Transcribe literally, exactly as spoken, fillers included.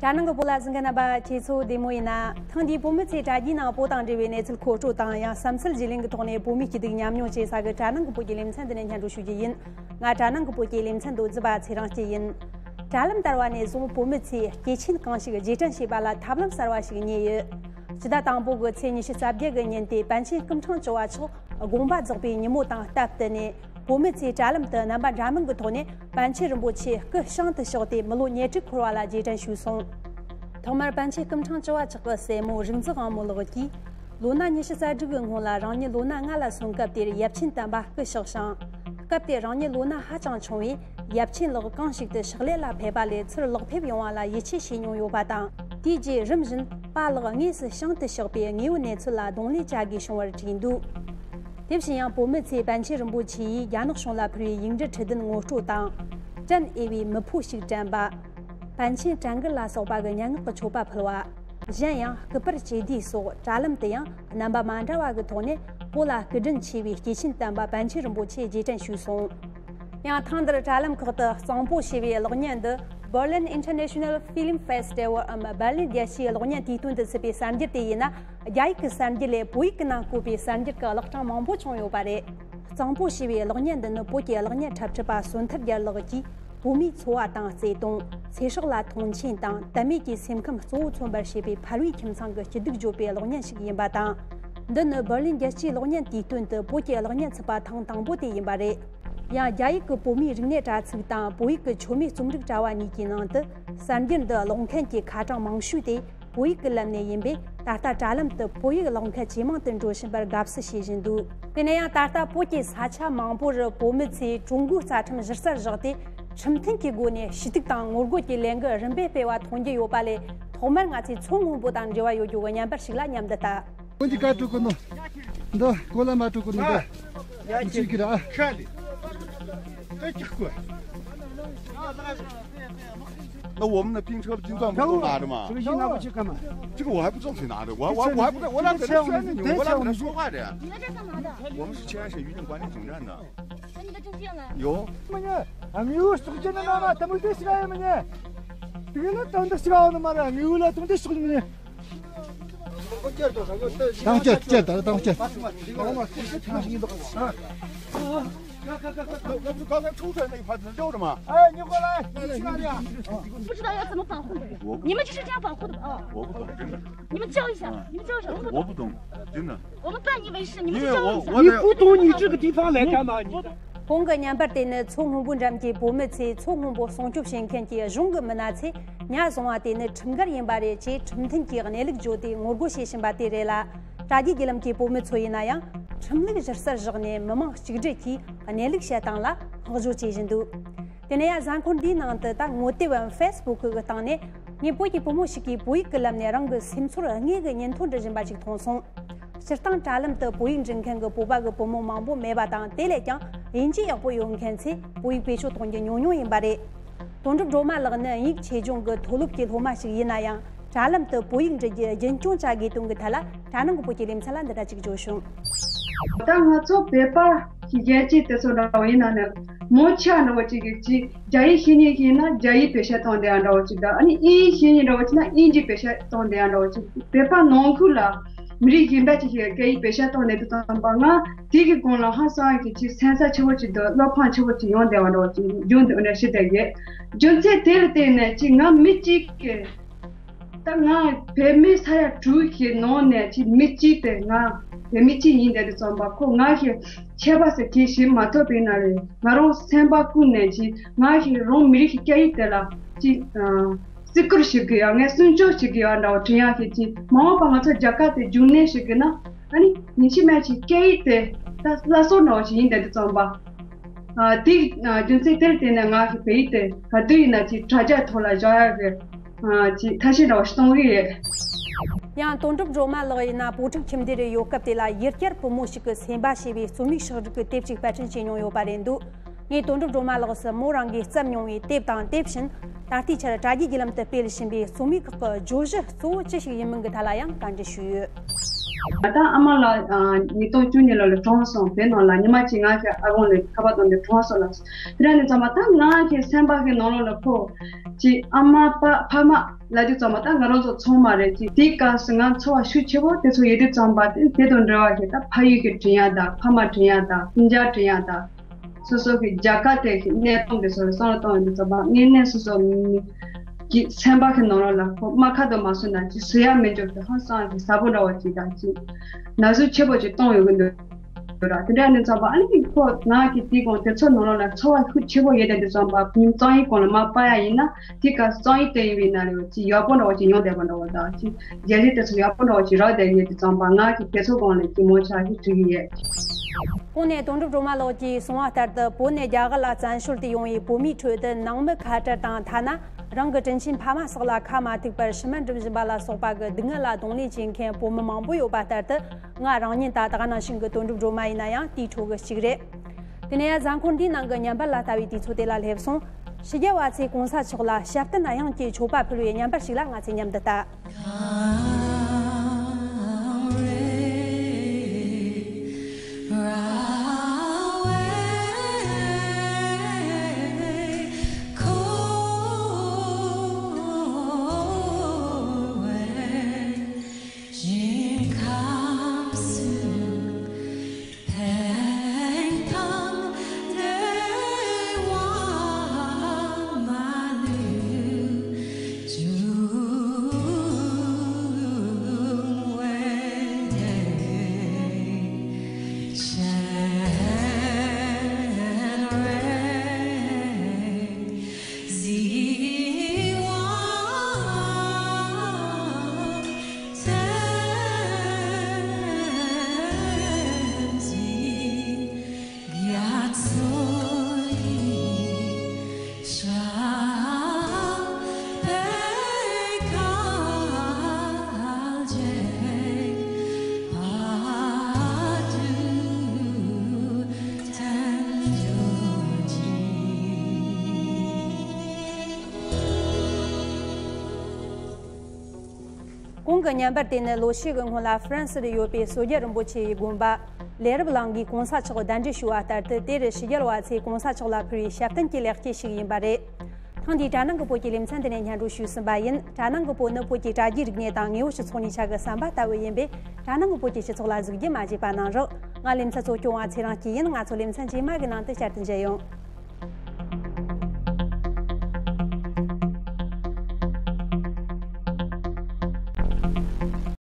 དྲ་ནང་གི་བོད་ལ་གཟིགས་མཁན་རྣམ་པ། ཁྱེད་ཚོ་བདེ་མོ་ཡིན་ན། ཐེངས་འདིའི་བོད་མི་ཚོས་དྲ་རྒྱའི་ནང་བོད་དང་འབྲེལ་བའི་གནས་ཚུལ་མཁོ་སྤྲོད་དང་། ཡང་བསམ་ཚུལ་བརྗེ་ལེན་གྱི་ཐོག་ནས་བོད་མིའི་སྐྱིད་སྡུག་མཉམ་མྱོང་བྱེད་ས་གི་དྲ་ནང་གི་བོད་ཀྱི་ལེ་ཚན་འདི་ནས་སྙན་སྒྲོན་ཞུ་རྒྱུ་ཡིན། ང་དྲ་ནང་གི་བོད་ཀྱི་ལེ་ཚན་མདོ་རྒྱུད་པ་ཚེ་རིང་སྐྱིད་ཡིན། དྲ་ལམ་དར་བ་ནས་བཟུང་བོད་མི་ཚོས་སྐྱེས་ཆེན་གང་ཞིག་རྗེས་དྲན་བྱེད་པ་ལ་ཐབས་ལམ་གསར་བ་ཞིག་རྙེད་ཡོད། སྤྱི་ཟླ་དང་པོ་གི་ཚེས་ཉི་ཤུ་རྩ་བརྒྱད་གི་ཉིན་ཏེ་པཎ་ཆེན་སྐུ་ཕྲེང་བཅུ་བ་མཆོག་དགོངས་པ་རྫོགས་པའི་ཉིན་མོ་དང་སྟབས་བསྟུན་ནས། བོད་མི་ཚོས་དྲ་ལམ་དུ་རྣམ་པ་འདྲ་མིན་གྱི་ཐོག་ནས་པཎ་ཆེན་རིན་པོ་ཆེ་སྐུ་བྱང་དུ་གཤེགས་ཏེ་མི་ལོ་ཉེར་དྲུག་འཁོར་བ་ལ་རྗེས་དྲན་ཞུས་སོང་། ཐོག་མར་པཎ་ཆེན་སྐུ་ཕྲེང་བཅུ་བ་མཆོག་གི་སྲས་མོ་རིག་འཛིན་དབང་མོ་ལགས་ཀྱིས། ལོ་ན་ཉི་ཤུ་རྩ་དྲུག་གི་སྔོན་ལ་རང་ཉིད་ལོ་ན་ལྔ་ལ་སོན་སྐབས་དེར་ཡབ་ཆེན་དམ་པ་སྐུ་གཤེགས་ཤིང་། སྐབས་དེར་རང་ཉིད་ལོ་ན་ཧ་ཅང་ཆུང་བས། ཡབ་ཆེན་ལགས་གང་ཞིག་ཏུ་ཕྱག་ལས་ལ་ཕེབས་པ་ལས་ཚུར་ལག་ཕེབས་ཡོང་བ་ལ་ཡིད་ཆེས་བྱེད་མྱོང་ཡོད་པ་དང་། དེའི་རྗེས་རིམ་བཞིན་པཱ་ལགས་དངོས་སུ་བྱང་དུ་གཤེགས་པའི་དངོས་ཡོད་གནས་ཚུལ་ལ་གདོང་ལེན་བྱ་དགོས་བྱུང་བར་བྲིས་འདུག། དེ་བཞིན་ཡང་བོད་མི་ཚོས་པཎ་ཆེན་རིན་པོ་ཆེ་ཡིས་རྒྱ་ནག་གཞུང་ལ་ཕུལ་བའི་ཡིག་འབྲུ་ཁྲི་བདུན་ངོ་སྤྲོད་དང་། དྲན་འོས་པའི་མི་ཕོ་ཞིག་དྲན་པ། པཎ་ཆེན་བྲན་གར་ལ་སོགས་པ་གི་སྙན་ངག་གི་མཆོད་པ་ཕུལ་བ། གཞན་ཡང་སྐུ་པར་བཅུད་དེ་སོགས་དྲ་ལམ་དུ་ཡང་རྣམ་པ་མ་འདྲ་བ་གི་ཐོག་ནས་བོད་ལ་སྐུ་དྲིན་ཆེ་བའི་སྐྱེས་ཆེན་དམ་པ་པཎ་ཆེན་རིན་པོ་ཆེ་རྗེས་དྲན་ཞུས་སོང་། ཡང་ཐེངས་འདིར་དྲ་ལམ་ཁག་ཏུ་གཙང་པོ་ཞེས་པའི་གློག་བརྙན་འདི་Berlin International Film Festival འམ་བར་ལིན་རྒྱལ་སྤྱིའི་གློག་བརྙན་དུས་སྟོན་དུ་ཚུད་པའི་གསར་འགྱུར་དེ་ཡིན་ན། རྒྱ་ཡིག་གི་གསར་འགྱུར་ལས་བོད་ཡིག་གི་ནང་བཀོད་པའི་གསར་འགྱུར་གྱི་གློག་གྲངས་མང་པོ་བྱུང་ཡོད་པ་རེད། གཙང་པོ་ཞེས་པའི་གློག་བརྙན་འདི་ནི་བོད་ཀྱི་གློག་བརྙན་འཁྲབ་ཁྲིད་པ་བསོད་ཐར་རྒྱལ་ལགས་ཀྱིས་བོད་མིའི་འཚོ་བ་དང་བརྩེ་དུང་། ཚེ་སྲོག་ལ་མཐོང་ཆེན་དང་དད་མོས་ཀྱི་སེམས་ཁམས་གཙོ་བོ་མཚོན་པར་བྱེད་པའི་ཕ་རོལ་ཁྱིམ་ཚང་གི་སྐྱིད་སྡུག་བརྗོད་པའི་གློག་བརྙན་ཞིག་ཡིན་པ་དང་། འདི་ནི་འབར་ལིན་རྒྱལ་སྤྱིའི་གློག་བརྙན་དུས་སྟོན་དུ་བོད་ཀྱི་གློག་བརྙན་ཚུད་པ་ཐེངས་དང་པོ་དེ་ཡིན་པ་རེད། ཡང་རྒྱ་ཡིག་གི་བོད་མིའི་རིག་གནས་དྲ་ཚིགས་དང་བོད་ཡིག་གི་མཆོད་མེ་རྩོམ་རིག་དྲ་བ་གཉིས་ཀྱི་ནང་དུ་གསར་འགྱུར་འདི་ཀློག་མཁན་གྱི་ཁ་གྲངས་མང་ཤོས་དེ་བོད་ཡིག་གི་ལམ་ནས་ཡིན་པས། ད་ལྟ་དྲ་ལམ་དུ་བོད་ཡིག་ཀློག་མཁན་ཇེ་མང་དུ་འགྲོ་བཞིན་པར་དགའ་བསུ་བྱེད་བཞིན་འདུག། དེ་ནས་ཡང་ད་ལྟ་བོད་ཀྱི་ས་ཆ་མང་པོར་བོད་མི་ཚོས་ཀྲུང་གོའི་རྩ་ཁྲིམས་གཞི་རྩར་བཞག་སྟེ། ཁྲིམས་མཐུན་གྱི་སྒོ་ནས་ཞུ་གཏུག་དང་ངོ་རྒོལ་གྱི་ལས་འགུལ་རིམ་པས་སྤེལ་བ་མཐོང་རྒྱུ་ཡོད་པ་ལས། ཐོག་མར་ང་ཚོས་མཚོ་སྔོན་པོ་དང་འབྲེལ་བ་ཡོད་རྒྱུ་གི་བརྙན་པར་ཞིག་ལ་མཉམ་དུ་ལྟ། ཁོང་གི་ཀ་ཀྲུ་ཀུ་ནོ། འདི་ཀོ་ལ་མ་ཀྲུ་ཀུ་ནོ་འདི། ཡ་ཅིག་གི་ར། ཤ་ལི། ད་ཅིག་གོ། 那我们的拼车的金钻不都拿着吗？这个一拿过去干嘛？这个我还不知道谁拿的，我我我还不知道，我那在这圈里，我那在这说话的。你在这干嘛的？我们是乾安省渔政管理总站的。那你的证件呢？有。 ཨ་མྱེས་སོག་ཅན་ན་མ་ད་མུ་དེ་སི་ག་ཡ་མ་ཉེ། དེ་ལ་དང་དེ་སི་ག་ཡ་ན་མ་ར་ངེ་ལ་དང་དེ་སོག་ཉེ། དང་ཅེ་ཅེ་ད་དང་ཅེ། 刚才冲出来那一排能叫着吗？哎，你过来，你去哪里啊？不知道要怎么保护的，你们就是这样保护的吗？我不懂，真的。你们教一下，你们教一下，我不懂。我不懂，真的。我们半以为是，你们去教一下。因为我我你不懂，你这个地方来干嘛？你 གོང་གི་བརྙན་པར་དེ་ནི་མཚོ་སྔོན་པོའི་འགྲམ་གྱི་བོད་མི་ཚོས་མཚོ་སྔོན་པོ་སྲུང་སྐྱོབ་བྱེད་མཁན་གྱི་གཞུང་གི་མི་སྣ་ཚོས་ཉ་བཟུང་བ་དེ་ནི་ཁྲིམས་འགལ་ཡིན་པ་རེད་ཅེས་ཁྲིམས་མཐུན་གྱི་གནས་ལུགས་བརྗོད་དེ་ངོ་རྒོལ་བྱེད་བཞིན་པ་དེ་རེད་ལ། དྲ་རྒྱའི་བརྒྱུད་ལམ་གྱི་བོད་མི་ཚོ་ཡིན་ན་ཡང་ཁྲིམས་ལུགས་གཞི་རྩར་བཞག་ནས་མི་མང་གཅིག་སྒྲིལ་གྱིས་གནས་ལུགས་བཤད་སྟངས་ལ་བསྔགས་བརྗོད་བྱེད་བཞིན་འདུག། དེ་ནས་ཡང་གཟའ་འཁོར་འདིའི་ནང་དུ་ད་ངོ་དེབ་ཨམ་ཕེ་སི་བུག་གི་སྟེང་ནས་ངས་བོད་ཀྱི་བུ་མོ་ཞིག་གིས་བོད་ཡིག་གི་ལམ་ནས་རང་གི་སེམས་ཚོར་དངོས་ཀྱི་སྙན་ཐོ་འབྲི་བཞིན་པ་ཞིག་མཐོང་སོང་། སྤྱིར་བཏང་དྲ་ལམ་དུ་བོད་ཡིག་འབྲི་མཁན་གྱི་བོད་པ་གི་བུ་མོ་མང་པོ་མེད་པ་དང་། དེ་ལས་ཀྱང་དབྱིན་ཇི་ཡག་པོ་ཡོད་མཁན་ཚོས་བོད་ཡིག་བེད་སྤྱོད་གཏོང་རྒྱུ་ཉུང་ཉུང་ཡིན་པ་རེད། དོན་གྲུབ་སྒྲོལ་མ་ལགས་ནི་དབྱིན་ཡིག་ཆེད་སྦྱོང་གི་མཐོ་སློབ་ཀྱི་སློབ་མ་ཞིག་ཡིན་ན་ཡང་། དྲ་ལམ་དུ་བོད་ཡིག་འབྲི་རྒྱུ་རྒྱུན་སྐྱོང་བྱ་དགོས་དོན་གྱི་ཐད་ལ་དྲ་ནང་གི་བོད་ཀྱི་ལེ་ཚན་ལ་འདི་འདྲ་ཅིག་བརྗོད་བྱུང་། ད་ང་ཚོ་བོད་པ་གི་རྒྱལ་སྤྱི་དེ་ཚོ་འདྲ་བོ་ཡིན་ན་ནི། མོ་ཆ་འདྲ་བོ་ཅིག་གིས་ཅིག་རྒྱ་ཡིག་ཤེས་མཁན་ཞིག་ཡིན་ན་རྒྱ་ཡིག་བེད་སྤྱོད་གཏོང་བསྡད་ཡ་འདྲ་བོ་ཅིག་དང་། ཨ་ནི་དབྱིན་ཡིག་ཤེས་མཁན་འདྲ་བོ་ཅིག་ན་དབྱིན་ཇི་བེད་སྤྱོད་གཏོང་བསྡད་ཡ་འདྲ་བོ་ཅིག། བོད་པ་ནང་ཁུལ་ལ་མི་རིགས་གཞན་པ་ཅིག་གིས་སྐད་ཡིག་བེད་སྤྱོད་གཏོང་བསྡད་དུས་ཙམ་པ། ང་དེ་གི་སྒང་ལ་ཧང་སང་གི་ཅིག་སེམས་ས་ཆེ་བོ་ཅིག་འདུག། བློ་ཕམ་ཆེ་བོ་ཅིག་ཡོང་བསྡད་པ་འདྲ་བོ་ཅིག་བྱུང་འདུག་ནས་ཞུ་བསྡད་ཡོད། རྒྱུ་མཚན་དེ་ལ་བརྟེན་ནས་ཅིག་ང་མི་གཅིག་གི། ད་ང་བོད་མི་ས་ཡ་དྲུག་གི་ནང་ནས་ཅིག་མི་གཅིག་དེ། ང་བོད་མི་གཅིག་ཡིན་བསྡད་དུས་ཙམ་པ། ཁོ་ང་གི་ཁྱད་པར་ཟེར་གྱི་ཞིག་མ་ཐོབ་པ་ཡིན་ན་རེད། ང་རང་སེམས་པ་ཀུན་ནས་ཅིག་ང་གི་རང་མི་རིགས་ཀྱི་སྐད་ཡིག་དེ་ལ་ཅིག་ཨ་བརྩི་བཀུར་ཞིག་དགོས་ཡ། ངས་སྲུང་སྐྱོབ་ཞིག་དགོས་ཡ་འདྲ་བོ་དྲན་ཡ་གི་ཅིག་མ་འོངས་པ་ང་ཚོ་རྒྱ་གར་དེ་རྒྱུན་གནས་ཞིག་དགོས་ན། ཨ་ནི་ཉིན་ཕྱི་མ་ཅིག་སྐད་ཡིག་དེ་ད་སླར་གསོ་འདྲ་བོ་ཞིག་ཡིན་བསྡད་དུས་ཙམ་པ། ཨ་དེ་ཨ་རྒྱུ་མཚན་དེར་བརྟེན་ནས་ང་གི་བོད་ཡིག་དེ་ག་དུས་ཡིན་ན་ཅིག་དྲ་རྒྱ་ཐོག་ལ་བཞག་ཡ་གི་ཨ་ཅིག་ཐབས་ཤེས་འདྲ་བོ་ཞིག་གཏོང་གི་ཡོད། ཡང་དོན་གྲུབ་སྒྲོལ་མ་ལགས་ཡིན་ན་བོད་ཕྲུག་ཁྱིམ་སྡེ་རེ་ཡོད་སྐབས་དེ་ལ་ཡུལ་གྱར་བུ་མོ་ཞིག་གི་སེམས་པ་ཞེས་པའི་རྩོམ་ཡིག་ཕྱོགས་སྒྲིག་གི་དེབ་ཅིག་པར་སྐྲུན་བྱས་མྱོང་ཡོད་པ་རེད་འདུག། ངས་དོན་གྲུབ་སྒྲོལ་མ་ལགས་སུ་མོ་རང་གིས་བརྩམས་མྱོང་བའི་དེབ་དང་། དེ་བཞིན་ད་ལྟའི་ཆར་དྲ་རྒྱའི་བརྒྱུད་ལམ་དུ་སྤེལ་བཞིན་པའི་རྩོམ་ཡིག་ཁག་གི་བརྗོད་གཞི་གཙོ་བོ་ཅི་ཞིག་ཡིན་མིན་གྱི་ཐད་ལ་ཡང་བཀའ་འདྲི་ཞུས་ཡོད། ད་ཨ་མ་ལགས་ཉིས་སྟོང་བཅུ་གཉིས་ལོ་ལ་གྲོངས་སོང་། བོད་ནང་ལ་ཉི་མ་གཅིག་ང་གི་ཨ་ཁོང་ལ་ཁ་པར་བཏང་སྟེ་གྲོངས་སོང་ལ། དེ་རིང་ནས་བརྩམས་པ་ད་ང་གི་སེམས་པ་གི་ནང་ལོགས་ལ་ཁོ་ཅིག་ཨ་མ་པ་ཕ་མ་ལབ་དུས་ཙམ་པ་ད་ང་རང་ཚོ་ཚང་མ་རེད། ཅིག་དེའི་སྐབས་སུ་ང་ཚོར་བ་ཤུགས་ཆེ་པོ་དེ་ཚོ་ཡོད་དུས་ཙམ་པ་དེ་དེ་དང་འབྲེལ་བ་གི་ད་ཕ་ཡུལ་གྱི་དྲན་ཡག་དང་ཕ་མ་དྲན་ཡག་དང་སྤུན་ཀྱག་དྲན་ཡག་དང་། སོ་སོ་གི་རྒྱལ་ཁབ་དེ་གི་གནས་སྟངས་དེ་ཚོ་ལ་བསམ་བློ་གཏོང་ཡོང་དུས་ཙམ་པ་དངོས་གནས་སོ་སོ་གི་སེམས་པ་གི་ནང་ལོགས་ལ་ཁོ་རྨ་ཁ་དང་མ་སོང་ན་ཅིག་བཟོད་ཡག་མི་འཇུག་དེ་ཧང་སང་གི་ཟབ་པོ་འདྲ་བོ་ཅིག་དང་ཅིག་ན་ཟུག་ཆེ་པོ་ཅིག་གཏོང་ཡོང་གི་འདུག་ར། དེ་འདྲ་ཡིན་དུས་ཙམ་པ་ཨ་ནི་ཁོ་ང་གི་དེའི་གོང་དེ་ཚོ་ནང་ལོགས་ལ་ཚོར་བ་ཤུགས་ཆེ་པོ་ཡོད་དེ་དུས་ཙམ་པ་ཉིན་གཙང་ཡིན་གོང་ལ་མ་པ་ཡ་ཡིན་ན་དེའི་སྐབས་གཙང་ཡིན་དེ་ཡིན་པའི་ན་ལེ་ཅིག་ཡག་པོ་འདྲ་བོ་ཅིག་ཡོང་བསྡད་པ་འདྲ་བོ་དང་ཅིག་རྒྱལ་སྤྱི་དེ་ཚོ་ཡག་པོ་འདྲ་བོ་ཅིག་རག་བསྡད་ཡོད་དུས་ཙམ་པ་ང་གི་དེ་ཚོ་གོང་ལ་ཅིག་མོ་ཆ་ཞིག་དྲི་གི་ཡོད། གོང་ནས་དོན་གྲུབ་སྒྲོལ་མ་ལགས་ཀྱིས་གསུངས་པ་ལྟར་དུ་བོད་ནས་རྒྱ་གར་ལ་བཙན་བྱོལ་དུ་ཡོང་བའི་བོད་མིའི་ཁྲོད་དུ་ནང་མི་ཁ་བྲལ་དང་ཐ་ན་རང་གི་དྲིན་ཆེན་ཕ་མ་སོགས་ལ་ཁ་མ་ཐུག་པར་ཕྱི་མ་འགྲུབ་བཞིན་པ་ལ་སོགས་པ་གི་སྡུག་བསྔལ་ལ་གདོང་ལེན་བྱེད་མཁན་བོད་མི་མང་པོ་ཡོད་པ་ལྟར་དུ་ང་རང་ཉིད་ད་ད་ག་ནང་བཞིན་གྱི་དོན་གྲུབ་སྒྲོལ་མ་ཡིན་ན་ཡང་དེའི་ཁྲོད་ཀྱི་གཅིག་རེད། དེ་ནས་ཡང་གཟའ་འཁོར་འདིའི་ནང་གི་ཉམས་པར་ལ་ལྟ་བའི་དུས་ཚོད་དེ་ལ་སླེབས་སོང་། ཕྱི་རྒྱལ་བ་ཚོས་གོང་ས་མཆོག་ལ་ཞབས་བརྟན་གཡང་གི་མཆོད་པ་ཕུལ་བའི་ཉམས་པར་ཞིག་ལ་ང་ཚོས་མཉམ་དུ་ལྟ། གོང་གི་ཉམས་པར་དེ་ནི་ལོ་ཤས་ཀྱི་སྔོན་ལ་ཧྥ་རན་སི་རུ་ཡོད་པའི་སྲོལ་རྒྱུན་རིན་པོ་ཆེའི་དགོན་པ་ལས་རབ་གླིང་གིས་གོང་ས་མཆོག་གདན་འདྲེན་ཞུས་པ་ལྟར་དུ་དེར་ཕྱི་རྒྱལ་བ་ཚོས་གོང་ས་མཆོག་ལ་ཕུལ་བའི་ཞབས་བརྟན་གྱི་ལེགས་སྐྱེས་ཤིག་ཡིན་པ་རེད། ཐེངས་འདིའི་དྲ་ནང་གི་བོད་ཀྱི་ལེ་ཚན་འདི་ནས་སྙན་སྒྲོན་ཞུས་ཟིན་པ་ཡིན། དྲ་ནང་གི་བོད་ནི་བོད་ཀྱི་དྲ་རྒྱའི་རིག་གནས་དང་དངོས་པོ་སྤྱི་ཚོགས་གཉིས་ཆ་གི་ཟམ་པ་ལྟ་བུ་ཡིན་པས་དྲ་ནང་གི་བོད་ཀྱི་སྤྱི་ཚོགས་ལ་གཟིགས་རྒྱུ་མ་བརྗེད་པ་གནང་རོགས། ང་ལེ་ཚན་གཙོ་སྐྱོང་བ་ཚེ་རིང་སྐྱིད་ཡིན། ང་ཚོ་ལེ་ཚན་རྗེས་མ་གི་ནང་དུ་བསྐྱར་དུ་མཇལ་ཡོང་།